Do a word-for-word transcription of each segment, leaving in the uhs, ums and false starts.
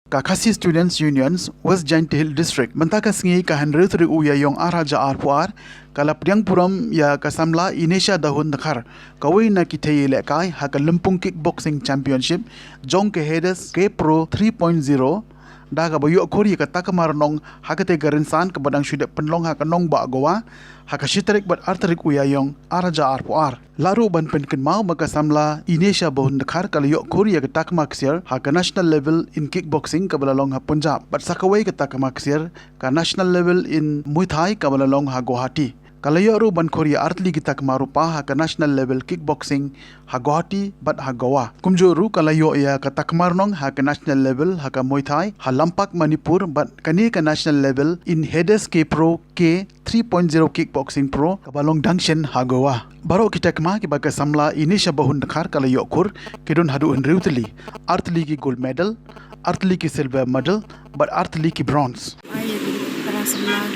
Ka Khasi Students Unions West Jaintia Hills District mynta ka sngi ka hynriew tarik u Ïaïong ar hajar arphew ar ka la pdiang burom ïa ka samla Inesha Dahun Dkhar, kawei na ki thei ïalehkai ha ka Lympung Kickboxing Championship jong ka Hades K Pro three point zero, da kaba ïoh khur ïa ka takma rnong ha katei ka rynsan kaba dang shu dep pynlong ha ka nongbah Goa ha ka shi tarik bad ar tarik u Ïaïong ar hajar arphew ar. La ruh ban pynkynmaw ba ka samla Inesha Bahun Dkhar ka la ïoh khur ïa ka takma ksiar ha ka national level in kickboxing kaba la long ha Punjab, bad sa kawei ka takma ksiar ka national level in Muay Thai kaba la long ha Guwahati. Ka la ïoh ruh ban khur ïa artylli ki takma rupa ha ka national level kickboxing ha Guwahati bad ha Goa. Kumjuh ruh ka la ïoh ïa ka takma rnong ha ka national level ha ka Muay Thai ha Lampak, Manipur, bad kane ka national level in Hades K Pro K three point zero Kickboxing Pro kaba long dang shen ha Goa. Baroh ki takma kiba ka samla Inesha Bahun Dkhar ka la ïoh khur ki don haduh hynriew tylli, artylli ki gold medal, artylli ki silver medal, bad artylli ki bronze. Ai para samla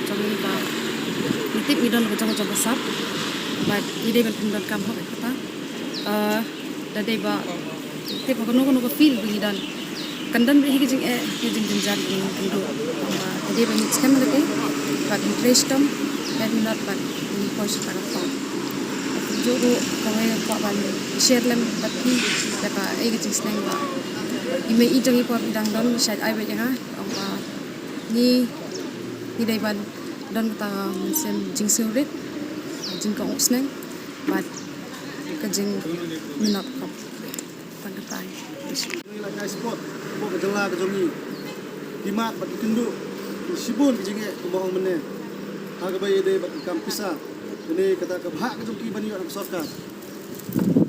jong ngi ba ngi tip ngi don ka jong ka jong ka sap, bad ngi dei ban pyndonkam hok kata. Uh, da dei ba tip ha kano kano ka field ba ngi don, kan don ba hi ka jingeh, hi ka jingjynjar ba ngi kynduh. Ba ka dei ba ngi skhem lade, bad ngi trei shitom, bad ngi not, bad ngi poi sha ka por. Kumjuh ruh kawei kwah ban share lem bad phi da ka ei ka jingsneng ba i mei i jong i por i dang don, i shait ai bad ïa nga. Ong ba ngi ngi dei ban don kata ka mynsiem jingsngewrit, jingkohnguh sneng bad ka jingminot khop. Tang katai. Ngi la kai sport hapoh ka jylla ka jong ngi. Ki mad bad ki kynduh, ki shibun ki jingeh kumba ong mynne. Ha kaba ïadei bad ka kam pisa, kane kata ka bhah ka jong ki ban ïoh na ka sorkar.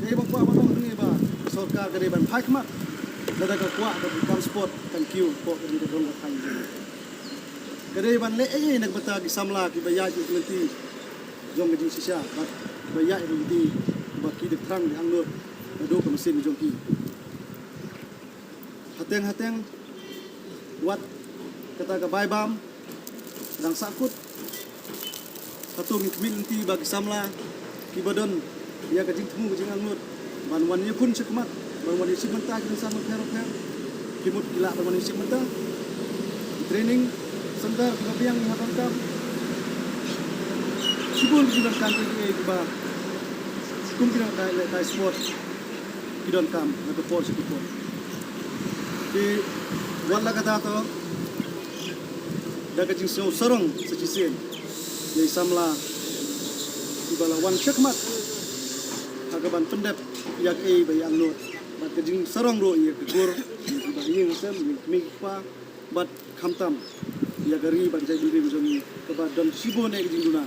Kaei ba kwah ban ong hangne ba ka sorkar ka dei ban phai khmat lada ka kwah ba ka kam sport kan kiew hapoh ka jong ka dong ka thaiñ jong ngi. Ka dei ban leh ei ei na ka bynta ki samla kiba ïaid ïa ki lynti jong ka jingshisha bad kiba ïaid ïa ki lynti ba ki da thrang da angnud naduh ka mynsiem jong ki. Hateng hateng wat kata ka bai bam dang sahkut. Hato ngi khmih lynti ba ki samla kiba don ïa ka jingthmu ka jingangnud ban wan ïakhun shakhmat, ban wan ïashim bynta ki rynsan bapher bapher? Ki mut ki lah ban wan ïashim bynta. Ki training center kiba biang ngi hap donkam. Shibun ki jingdonkam kiei kiei kiba kum ki nongkai lehkai sport ki donkam na ka por sha ka por. Te wat la kata to, da ka jingsngew sarong sa shisien ïa i samla kiba la wan shakhmat ha ka ban pyndep ïa kaei ba i angnud, bad ka jingsarong ruh ïa ka kur, ïa kiba ha ïing ha sem, ïa ki kmie ki kpa, bad khamtam ïa ka ri bad ka jaitbynriew jong ngi kaba don shibun eh ka jingduna.